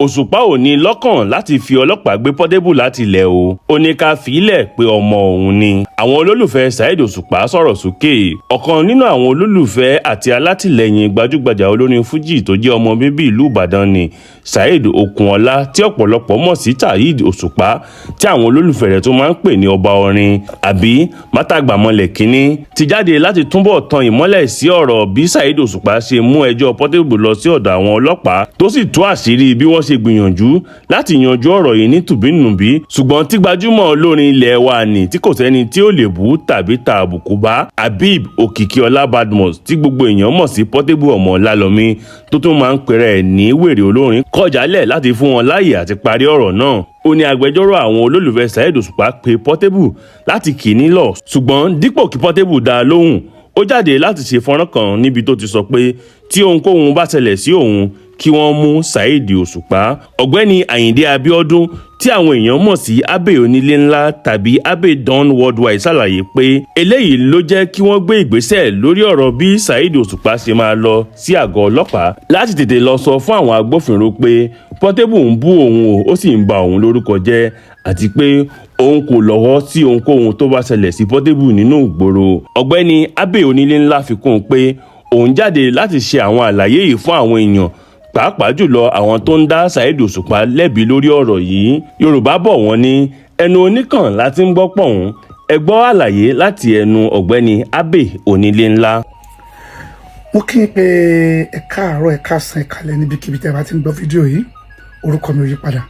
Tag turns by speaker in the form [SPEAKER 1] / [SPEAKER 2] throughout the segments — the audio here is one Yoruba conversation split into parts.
[SPEAKER 1] Òṣùpá ò ní lọ́kàn láti fi ọlọ́pàá gbé Portable láti ilẹ̀ o. Ó ní ká fi í lẹ̀ pé ọmọ òun ni. Àwọn olólùfẹ́ Saheed Òṣùpá sọ̀rọ̀ sókè. Ọ̀kan nínú àwọn olólùfẹ́ àti alátìlẹyìn gbajúgbajà olórin Fuji tó jẹ́ ọmọ bíbí ìlú Ìbàdàn ní Saheed Okunola, tí ọ̀pọ̀lọpọ̀ mọ̀ sí Saheed Òṣùpá, tí àwọn olólùfẹ́ rẹ̀ tó máa ń pè ní ọba orin àbí mátàgbàmọ́lẹ̀ kínní, ti jáde láti túbọ̀ tan ìmọ́lẹ̀ sí ọ̀rọ̀ bí Saheed Òṣùpá ṣe mú ẹjọ́ Portable lọ sí ọ̀dọ̀ àwọn ọlọ́pàá, tó sì tú àṣírí bí wọ́n ṣe gbìyànjú láti yanjú ọ̀rọ̀ yìí ní tùbínùbí, ṣùgbọ́n tí gbajúmọ̀ olórin ilẹ̀ wa ní tí kò sẹ́ni tí ó lè bú tàbí ta àbùkù bá, Habib Òkìkíọlá Badmus, tí gbogbo èèyàn mọ̀ sí Portable ọmọ Ọlálọ́mí, tó tún máa ń pèrè ẹ̀ ní wèrè olórin, kọjálẹ̀ láti fún wọn láàyè àti parí ọ̀rọ̀ náà. Ó ní agbẹjọ́rò àwọn olólùfẹ́ Saheed Òṣùpá pe Portable láti kì í nílọ̀, ṣùgbọ́n dípò kí Portable dá a lóhùn, ó jáde láti ṣe fọ́nrán kan níbi tó ti sọ pé tí ohunkóhun bá ṣẹlẹ̀ sí òun, kí wọ́n mú Saheed Òṣùpá. Ọ̀gbẹ́ni Àyìndé Abíọ́dún, tí àwọn èèyàn mọ̀ sí Abbey Onílé Ńlá tàbí Abbey Don Worldwide, ṣàlàyé pé eléyìí ló jẹ́ kí wọ́n gbé ìgbésẹ̀ lórí ọ̀rọ̀ bí Saheed Òṣùpá ṣe máa lọ sí àgọ́ ọlọ́pàá láti tètè lọ sọ fún àwọn agbófinró pé Portable ń bú òun o, ó sì ń ba òun lórúkọ jẹ́, àti pé òun kò lọ́wọ́ sí ohunkóhun tó bá ṣẹlẹ̀ sí Portable nínú ìgboro. Ọ̀gbẹ́ni Abbey Onílé Ńlá fi kún un pé òun jáde láti ṣe àwọn àlàyé yìí fún àwọn èèyàn, pàápàá jùlọ àwọn tó ń dá Saheed Òṣùpá lẹ́bi lórí ọ̀rọ̀ yìí. Yorùbá bọ̀, wọ́n ní ẹnu oníkàn láti ń gbọ́ pọ̀hún. Ẹ gbọ́ àlàyé láti ẹnu ọ̀gbẹ́ni Abbey Onílé Ńlá.
[SPEAKER 2] Mo kí n pé ẹ káàárọ̀, ẹ káàsán, ẹ kálẹ́ níbikíbi tẹ́ ẹ bá ti ń gbọ́ fídíò yìí. Orúkọ mi ò yí padà,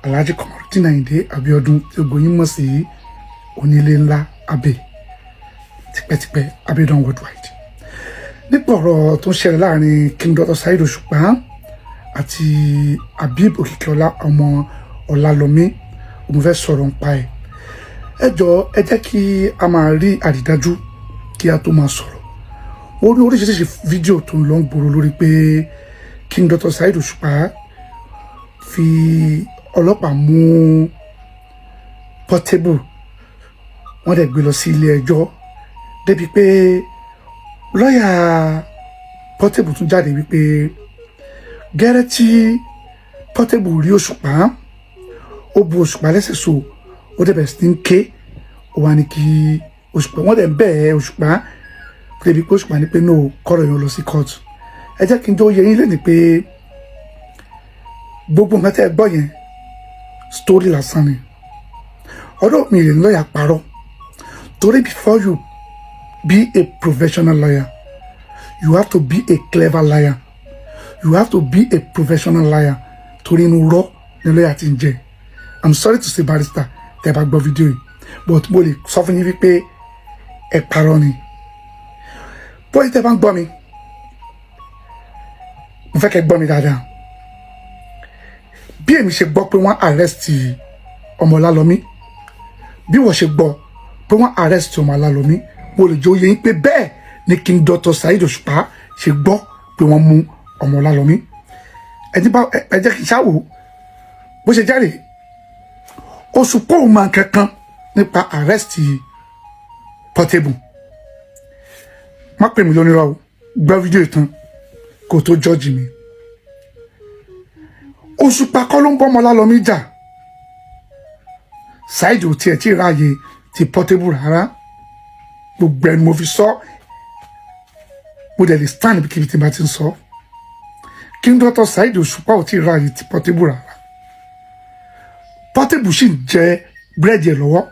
[SPEAKER 2] Alhaji Kamorudeen Ayinde Abiodun, tí gbogbo yín mọ̀ sí Onílé Ńlá Abbey tipẹ́tipẹ́, Abiodun Worldwide. Nípa ọ̀rọ̀ tó ń ṣẹlẹ̀ láàrin King Dr. Saheed Òṣùpá àti Habib Òkìkíọlá ọmọ Ọlálọmí, òun fẹ́ sọ̀rọ̀ nípa ẹ̀. Ẹ jọ̀ọ́, ẹ jẹ́ kí a máa rí àrídájú kí a tó máa sọ̀rọ̀. Ó rí oríṣiríṣi fídíò tó ń lọ ń gbòòrò lórí pé King Dr. Saheed Òṣùpá fi ọlọ́pàá mú Portable, wọ́n dẹ̀ gbé lọ sí ilé ẹjọ́, débi pé lọ́ọ̀yà Portable tún jáde wípé gẹ́rẹ́ tí Portable rí Òṣùpá, ó bu Òṣùpá lẹ́sẹ̀, so ó dẹ̀ bẹ̀rẹ̀ sí ní ké. Ó wá ní kí Òṣùpá, wọ́n dẹ̀ ń bẹ̀ Òṣùpá, débi pé Òṣùpá ní pé no, kọ́rọ̀ yẹn lọ sí court. Ẹ jẹ́ kí n jẹ́ ó yé yín lẹ́nu pé gbogbo nǹkan tẹ́ ẹ gbọ́ yẹn, story lásán ni. Ọdún mi lè ní lọ́ọ̀yà parọ́, torí before you be a professional lawyer, you have to be a clever liar, you have to be a professional liar, torí inú rọ́ ni lọ́ọ̀yà ti ń jẹ. I'm sorry to say, barrister, tẹ́ bá gbọ́ fídíò yìí, but mo lè sọ fún yín wípé ẹ parọ́ ni. Bóyá tẹ́ bá ń gbọ́ mi, mo fẹ́ kẹ́ gbọ́ mi dáadáa. Bí èmi ṣe gbọ́ pé wọ́n arrest ọmọ Ọlálọ́mí, bí wọ́n ṣe gbọ́ pé wọ́n arrest ọmọ Ọlálọ́mí, mo lè jẹ́ ó yé yín pé bẹ́ẹ̀ ni King Dr. Saheed Òṣùpá ṣe gbọ́ pé wọ́n mú ọmọ Ọlálọ́mí. Ẹ jẹ́ kí n ṣáwò bó ṣe jáde. Òṣùpá ò máa kankan nípa arrest Portable. Má pè mí lónírọ́ o, gbọ́ fídíò ìtàn kó tó jọ́ọ̀jì mi. Òṣùpá kọ́ ló ń bọ́mọ Ọlálọ́mí jà. Saheed ò tiẹ̀ tí ì ráàyè ti Portable rárá. Gbogbo ẹni mo fi sọ, mo dẹ̀ lè stand níbikíbi tí n bá ti ń sọ. King Dr. Saheed Òṣùpá ò tí ì ráàyè ti Portable rárá. Portable sì ń jẹ búrẹ́dì ẹ̀ lọ́wọ́,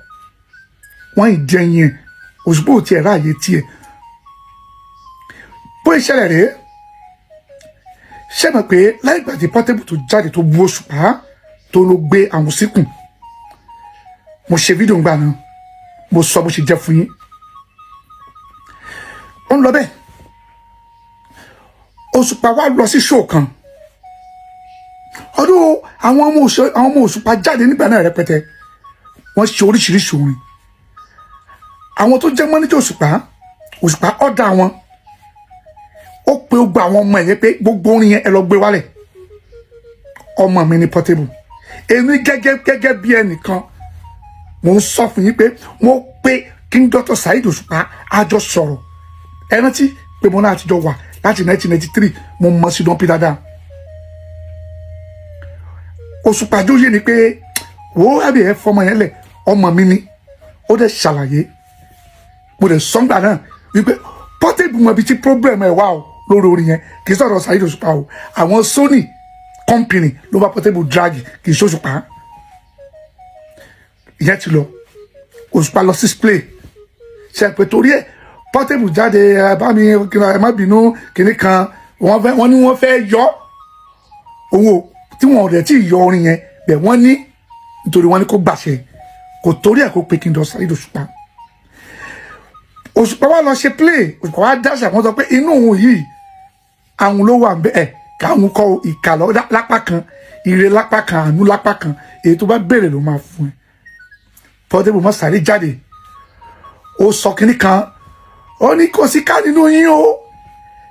[SPEAKER 2] wọ́n ì jẹ yẹn. Òṣùpá ò tiẹ̀ ráàyè tiẹ̀. Bó ìṣẹ̀lẹ̀ rèé, ṣé mọ̀ pé láì gbà tí Portable tó jáde tó bú Òṣùpá, tó ló gbé àwọn síkùn, mo ṣe fídíò ńgbà náà, mo sọ bó ṣe jẹ́ fún yín. Ó ń lọ bẹ́ẹ̀. Òṣùpá wá lọ sí show kan. Ọdún àwọn ọmọ Òṣùpá jáde nígbà náà rẹpẹtẹ, wọ́n ṣe oríṣiríṣi orin. Àwọn tó jẹ́ mọ́níjà Òṣùpá, Òṣùpá ọ̀dà wọn, ó pe gbogbo àwọn ọmọ ẹ̀ yẹn pé gbogbo orin yẹn, ẹ lọ gbé wálẹ̀. Ọmọ mi ní Portable. Èmi gẹ́gẹ́ bí ẹnìkan, mo ń sọ fún yín pé mo pe King Dr. Saheed Òṣùpá, a jọ sọ̀rọ̀. Ẹ rántí pé mo náà àtijọ́ wà láti 1993, mo mọ̀ sí dánpí dáadáa. Òṣùpá jóyè ni pé wo àbí ẹ fọmọ yẹn lẹ, ọmọ mi ni. Ó dẹ̀ ṣàlàyé. Mo dẹ̀ sọ́ngbà náà wípé Portable mọ ibi tí problem ẹ̀ wá o lórí orin yẹn. Kì í sọ̀rọ̀ Saheed Òṣùpá o, àwọn Sony company ló bá Portable drag, kì í ṣòṣùpá. Ìyẹn ti lọ. Òṣùpá lọ sí play ṣe pé torí ẹ Portable jáde, "Ẹ bá mi, ẹ má bínú," kinní kan. Wọ́n fẹ́, wọ́n ní wọ́n fẹ́ yọ owó tí wọn ò dẹ̀ tí ì yọ orin yẹn bẹ̀. Wọ́n ní nítorí wọ́n ní kó gbàṣẹ, kò torí ẹ̀ kó pe kí n lọ Saheed Òṣùpá. Òṣùpá wa lọ ṣe play. Òṣùpá wa dáṣà, wọ́n sọ pé inú òun yìí àwọn ló wà ẹ káwọn kọ ìkà lọ lápá kan, ire lápá kan, àánú lápá kan, èyí tó bá béèrè ló máa fún ẹ. Portable mọ́ sáré jáde, ó sọ kínní kan, ó ní kò sí ká nínú yín o,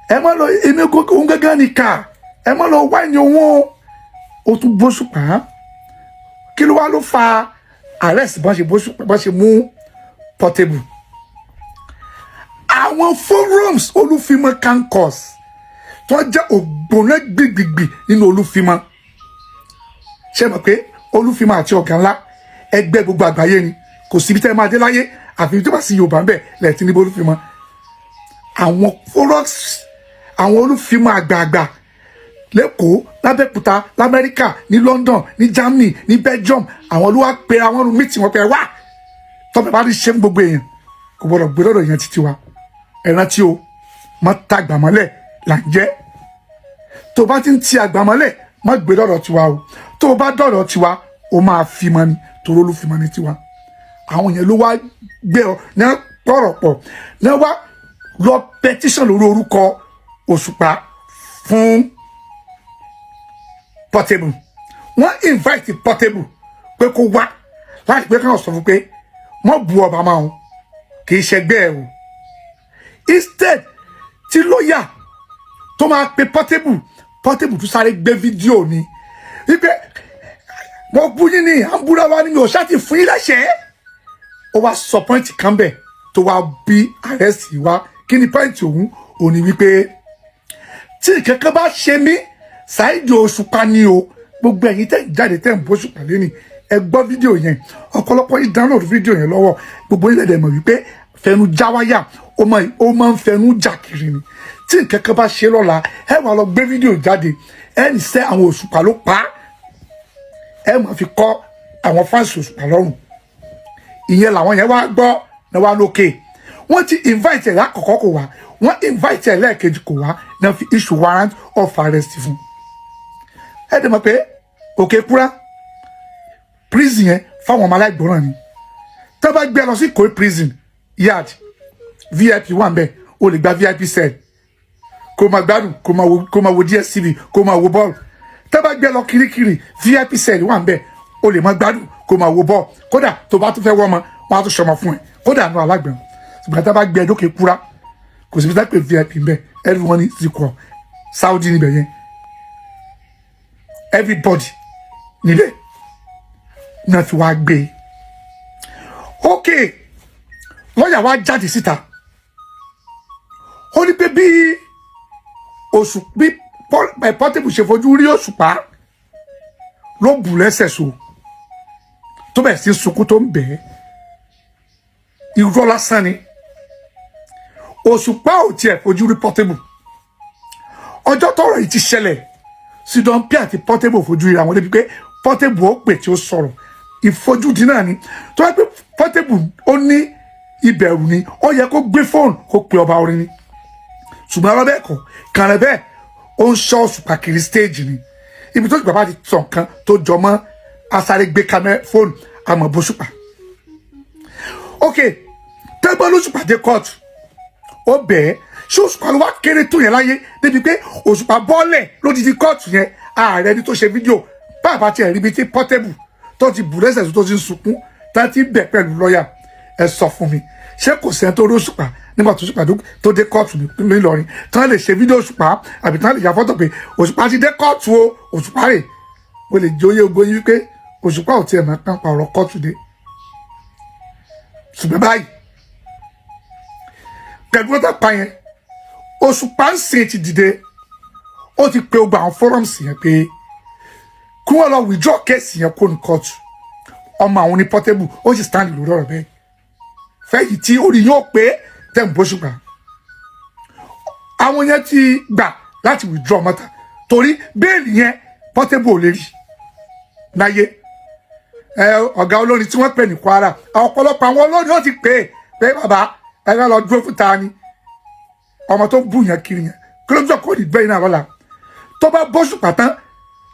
[SPEAKER 2] ẹ má lọ, èmi òun gángan ní ká, ẹ má lọ wá ní òun o. Ó tún bóṣùpá. Kí ló wá ló fa arrest? Bọ́n ṣe bóṣùpá, bọ́n ṣe mú Portable, àwọn forums Olúfimọ́ cancos tó jẹ́ ògbóná gbìgbìgbì nínú Olúfimọ́. Ṣé mọ̀ pé Olúfimọ́ àti ọ̀gá ńlá ẹgbẹ́ gbogbo àgbáyé ni? Kò síbi tẹ́ ẹ máa dé láyé àfi tó bá sí Yorùbá ń bẹ̀ lẹ́ẹ̀tí níbo Olúfimọ́. Àwọn forums, àwọn Olúfimọ́ àgbààgbà lẹ́kọ̀ọ́, lábẹ́òkúta, lamẹ́ríkà, ní London, ní Germany, ní Belgium, àwọn ló wá pe àwọn meeting wọn pé wá tọ́pẹ́ bá ní ṣe fún gbogbo èèyàn, kò gbọdọ̀ gbé lọ́dọ̀ yẹn títí wa. Ẹ rántí o, má ta àgbàmọ́lẹ̀ là ń jẹ́. Tó bá ti ń ti àgbàmọ́lẹ̀, má gbé lọ́dọ̀ tiwa o. Tó bá dọ̀dọ̀ tiwa, o máa fi mọ́ ni, torí Olúfimọ́ ní tiwa. Àwọn yẹn ló wá gbé ọ ní pọ̀rọ̀pọ̀ ní wá lọ petition lórí orúkọ Òṣùpá fún Portable. Wọ́n invite Portable pé kó wá láti pé káwọn sọ fún pé wọ́n bu ọba máa ń kì í ṣẹgbẹ́ ẹ̀ o. Instead tí lọ́ọ̀yà tó máa pe Portable, Portable tún sáré gbé fídíò ni wípé mo bú yín ní, à ń búra wa ni, mi ò ṣáà ti fún yín lẹ́sẹ̀ẹ́. Ó wá sọ point kan bẹ̀ tó wá bí arrest wá. Kí ni point òun? Òun ni wípé tí ìkẹ́kẹ́ bá ṣe mí, Saheed Òṣùpá ni o. Gbogbo ẹ̀yin tẹ́ ń jáde, tẹ́ ń bó Òṣùpá lẹ́nìí, ẹ gbọ́ fídíò yẹn. Ọ̀pọ̀lọpọ̀ yìí download fídíò yẹn lọ́wọ́. Gbogbo ilẹ̀ dẹ̀ mọ̀ wípé fẹnu jáwáyà, ó máa ń fẹnu jà kiri ni. Tí ìkẹ́kẹ́ bá ṣe lọ́la, ẹ wà lọ gbé fídíò jáde, ẹ ní sẹ́ àwọn Òṣùpá ló pa á, ẹ máa fi kọ́ àwọn fans Òṣùpá lọ́rùn. Ìyẹn làwọn yẹn wá gbọ́ ní wá lókè. Wọ́n ti invite ẹ̀ lákọ̀ọ́kọ́, kò wá. Wọ́n invite ẹ̀ lẹ́ẹ̀kejì, kò wá. Náà fi issue warrant of arrest fún ẹ. Dẹ̀ mọ̀ pé òkè kúrá prison yẹn fáwọn ọmọ aláìgbọràn ni. Tó bá gbé ẹ lọ sí Ìkòyí prison yard, VIP wà nbẹ, o lè gba VIP cell kó máa gbádùn, kó máa wo DSTV, kó máa wo bọ́ọ̀lù. Tó bá gbé ẹ lọ Kirikiri, VIP cell wà nbẹ, o lè máa gbádùn, kó máa wo bọ́ọ̀lù. Kódà tó bá tún fẹ́ wọ́ ọmọ, wọn á tún ṣọmọ fún ẹ, kódà nù alágbẹ̀rún. Ṣùgbọ́n tó bá gbé ẹ dókè kúrá, kò síbi tá pé VIP nbẹ. Everyone is equal. Saudi níbẹ̀ yẹn, everybody níbẹ̀ náà fi wá gbé e. Ok, lọ́ọ̀yà wa jáde síta, ó ní pé bí oṣù bí Portable ṣe fojú rí Òṣùpá ló bù lẹ́sẹ̀ so, tó bẹ̀rẹ̀ sí sunkún, tó ń bẹ̀ ẹ́. Irọ́ lásán ni. Òṣùpá ò tiẹ̀ fojú rí Portable. Ọjọ́ tọ́rọ̀ yìí ti ṣẹlẹ̀, Sidon P àti Portable fojú ríra wọn débi pé Portable ó pè tí ó sọ̀rọ̀. Ìfojúdi náà ni. Tó wá pé Portable ó ní ìbẹ̀rù ni, ó yẹ kó gbé fóònù kó pe ọba orin ni. Ṣùgbọ́n ọlọ́ bẹ́ẹ̀ kọ́ kàrẹ́ bẹ́ẹ̀, ó ń ṣọ́ Òṣùpá kiri stage ni. Ibi tó bàbá ti sọ nǹkan tó jọ mọ́ asáré gbé kámẹ́ fóònù àmọ́ bóṣùpá. Ok, tẹ́gbọ́n lóṣùpá dé kóòtù, ó bẹ̀ẹ́. Ṣé Òṣùpá ló wá kéré tó yẹn láyé débi pé Òṣùpá bọ́ọ̀lẹ̀ lódìdí kóòtù yẹn? Ààrẹ ni tó ṣe fídíò bàbá tiẹ̀ ríbi tí Portable tó ti bù lẹ́sẹ̀, tó ti ń sunkún, tá ti bẹ̀ pẹ̀lú lọ́ọ̀yà. Ẹ sọ fún mi, ṣé kò sẹ́ni tó rí Òṣùpá nígbà tó Òṣùpá tó dé kóòtù nílọrin, tí wọ́n lè ṣe fídíò Òṣùpá àbí tí wọ́n lè ya fọ́tò pé Òṣùpá ti dé kóòtù o, Òṣùpá rè? Mo lè jẹ́ oyé ogo yín wípé Òṣùpá ò tiẹ̀ máa kán pa ọ̀rọ̀ kóòtù dé. Ṣùgbọ́n báyìí, pẹ̀lú ọ̀tá pa yẹn, Òṣùpá ń sìn ti dìde, ó ti pe gbogbo àwọn forums yẹn pé Kí wọ́n lọ withdraw case yẹn kó ní kóòtù. Ọmọ àwọn ní Portable, ó sì stand lórí ọ̀rọ̀ bẹ́ẹ̀. Fẹ́yìí tí orí yóò pé tẹ̀ ń bóṣùpá, àwọn yẹn ti gbà láti withdraw matter, torí bail yẹn Portable ò lè rí láyé. Ẹ ọ̀gá olórin tí wọ́n pè ní Kwara, ọ̀pọ̀lọpọ̀ àwọn olórin ó ti pè é pé, bàbá, ẹ fẹ́ lọ dúró fún ta ni? Ọmọ tó ń bù yẹn kiri yẹn, kí ló ń jọ kó ní gbẹ̀yìn náà lọ́la? Tó bá bóṣùpá tán,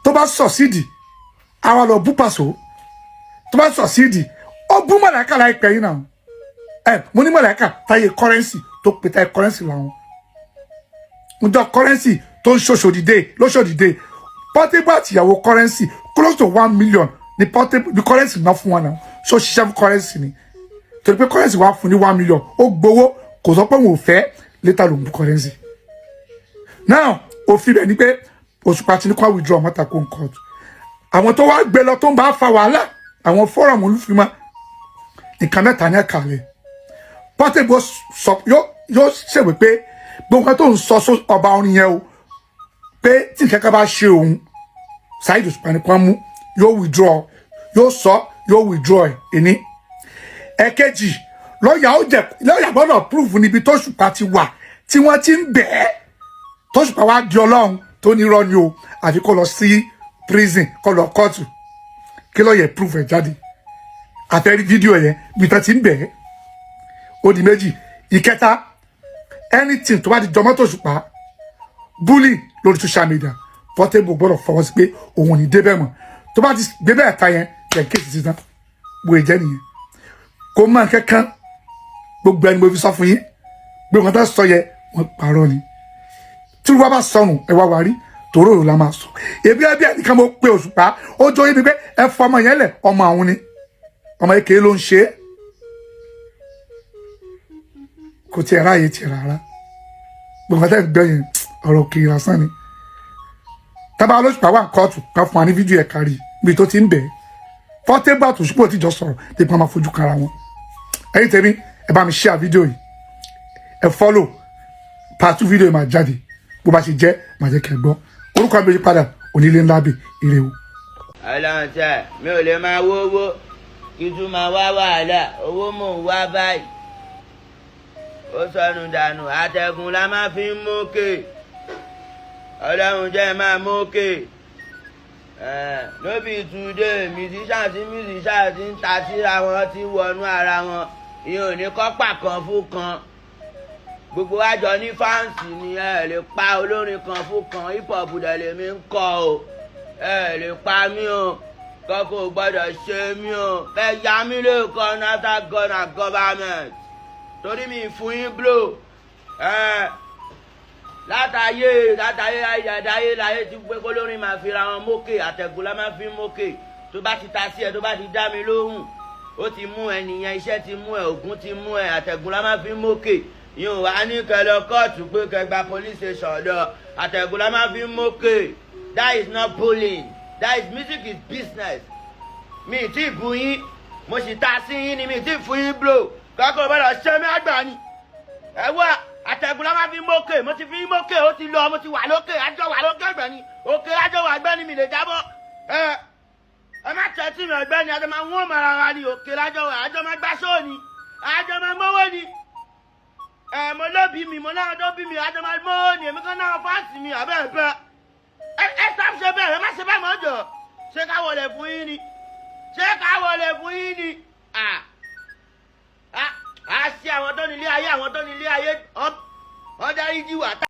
[SPEAKER 2] tó bá succeed, àwa lọ bú Pàṣọ. Tó bá succeed, ó bú Màláìka láìpẹ́ yìí náà. Ẹ mo ní Màláìka táyé Currency, tó pè táyé Currency làwọn njọ Currency tó ń ṣòṣòdìdé lóṣòdìdé. Portable àtìyàwó Currency, close to 1 million ní Portable ní Currency náà fún wọn náà. Ṣó ṣiṣẹ́ fún Currency ni? Torí pé Currency wà fún ní 1 million, ó gbowó, kò sọ pé òun ò fẹ́. Later ló ń bú Currency. Now, òfin rẹ̀ ni pé Òṣùpá ti ní kó withdraw matter kó n court. Àwọn tó wá gbé lọ, tó ń bá fa wàhálà, àwọn forum olúfimá, nǹkan mẹ́ta ní ẹ̀ka rẹ̀. Portable sọ yóò ṣèwé pé gbogbo nǹkan tó ń sọ ọba orin yẹn o, pé tí nǹkan kan bá ṣe òun, Saheed Òṣùpá ní kó mú, yóò withdraw, yóò sọ, yóò withdraw ẹ̀. Ẹni ẹ̀kejì, lọ́ọ̀yà, ó jẹ́ lọ́ọ̀yà gbọ́dọ̀ prove níbi tó Òṣùpá ti wà tí wọ́n ti ń bẹ̀ ẹ́, tó Òṣùpá wá di ọlọ́run tó ní irọ́ ni o, àfi kó lọ sí prison, kó lọ kóòtù, kí lọ́ọ̀yà prove ẹ̀ jáde. Àfẹ́rí fídíò yẹn bí tán ti ń bẹ̀ ẹ́. Ó di méjì. Ìkẹta, anything tó bá ti jọmọ́ tó Òṣùpá, bully lórí social media, Portable gbọ́dọ̀ fọwọ́ sí pé òun ò ní débẹ̀ mọ́. Tó bá ti gbé bẹ́ẹ̀ ta yẹn, yẹn case ti tán. Bó jẹ́ nìyẹn, kó mọ̀ kankan. Gbogbo ẹni mo fi sọ fún yín pé wọn tá sọ yẹ, wọn parọ́ ni. Tí wọ́n bá sọnù, ẹ wá wá rí tòró la máa sọ. Ebi ẹbí ẹnìkan mo pe Òṣùpá, ó jọ yín mi pé ẹ fọ ọmọ yẹn lẹ, ọmọ àwọn ni, ọmọ yẹn kéé ló ń ṣe é, kò tiẹ̀ ráàyè tiẹ̀ rárá. Gbogbo àtẹ̀ gbọ́ yẹn, ọ̀rọ̀ òkèèrè lásán ni. Tábà olóṣùpá wà kóòtù, kan fún wa ní fídíò ẹ̀ kárí ibi tó ti ń bẹ̀. Portable àtòṣùpọ̀ tí jọ sọ̀rọ̀ tí wọ́n máa fojú kanra wọn. Ẹ̀yin tèmi, ẹ bá mi share fídíò yìí, ẹ follow part two. Fídíò yìí máa jáde, bó bá ṣe jẹ́ máa jẹ́ kẹ́ gbọ́. Orúkọ mi yí padà, onílé ńlá bì ire o.
[SPEAKER 3] Ọlọ́run tẹ mi ò lè máa wówó kí tún máa wá wàhálà. Owó mò ń wá báyìí, ó sọnù dànù. Àtẹ̀gùn la máa fi ń mókè. Ọlọ́run jẹ́ máa mókè. No be today musician tí musician ti ń ta síra wọn, ti wọnú ara wọn. Ìyẹn ò ní kọ́pà kan fún kan. Gbogbo wa jọ ní fans ni. Ẹ lè pa olórin kan fún kan. Hip hop dẹ̀ lèmi ń kọ o. Ẹ lè pa mí o, kọ́kọ́ ò gbọ́dọ̀ ṣe mí o. Ẹ yá mi lè kọ́ after God na government, torí mi fún yín blow. Ẹ látàyè látàyè ayàdáyé láyé tí pé kólórin máa fi ra wọn mókè. Àtẹ̀gùn la máa fi mókè. Tó bá ti ta sí ẹ, tó bá ti dá mi lóhùn, ó ti mú ẹ nìyẹn. Iṣẹ́ ti mú ẹ, ògùn ti mú ẹ. Àtẹ̀gùn la máa fi mókè. Yóò wá ní kẹ lọ kóòtù pé kẹ gba police station lọ. Àtẹ̀gùn la máa fi mókè. That is not bullying, that is music, is business. Mi tí bu yín, mo sì ta sí yín ni. Mi tí fún yín blow, kọ́kọ́ bọ́dọ̀ ṣé mi àgbà ni. Ẹ wá, àtẹ̀gùn la máa fi mókè. Mo ti fi mókè, ó ti lọ. Mo ti wà lókè, àjọ wà lókè ẹgbẹ́ ni. Òkè àjọ wà ẹgbẹ́ ni, mi lè jábọ́. Ẹ ẹ má tẹ́tí mi, ẹgbẹ́ ni. Àjọ máa wọ́n mara wa ni. Òkè lájọ wà, àjọ máa gbá sóò ni, àjọ máa mówó ni. Ẹ mo lóbi mi, mo náà tó bí mi, àjọ máa mówó ni. Èmi kan náà fans mi àbẹ́ ẹ̀ bẹ́ẹ̀. Ẹ ẹ stop ṣe bẹ́ẹ̀, ẹ má ṣe bẹ́ẹ̀ mọ́ jọ. Ṣé ká wọlé fún yín ni? Ṣé ká wọlé fún yín ni? À ṣe àwọn tó nílé ayé, àwọn tó nílé ayé, wọ́n dárí jí wà tá.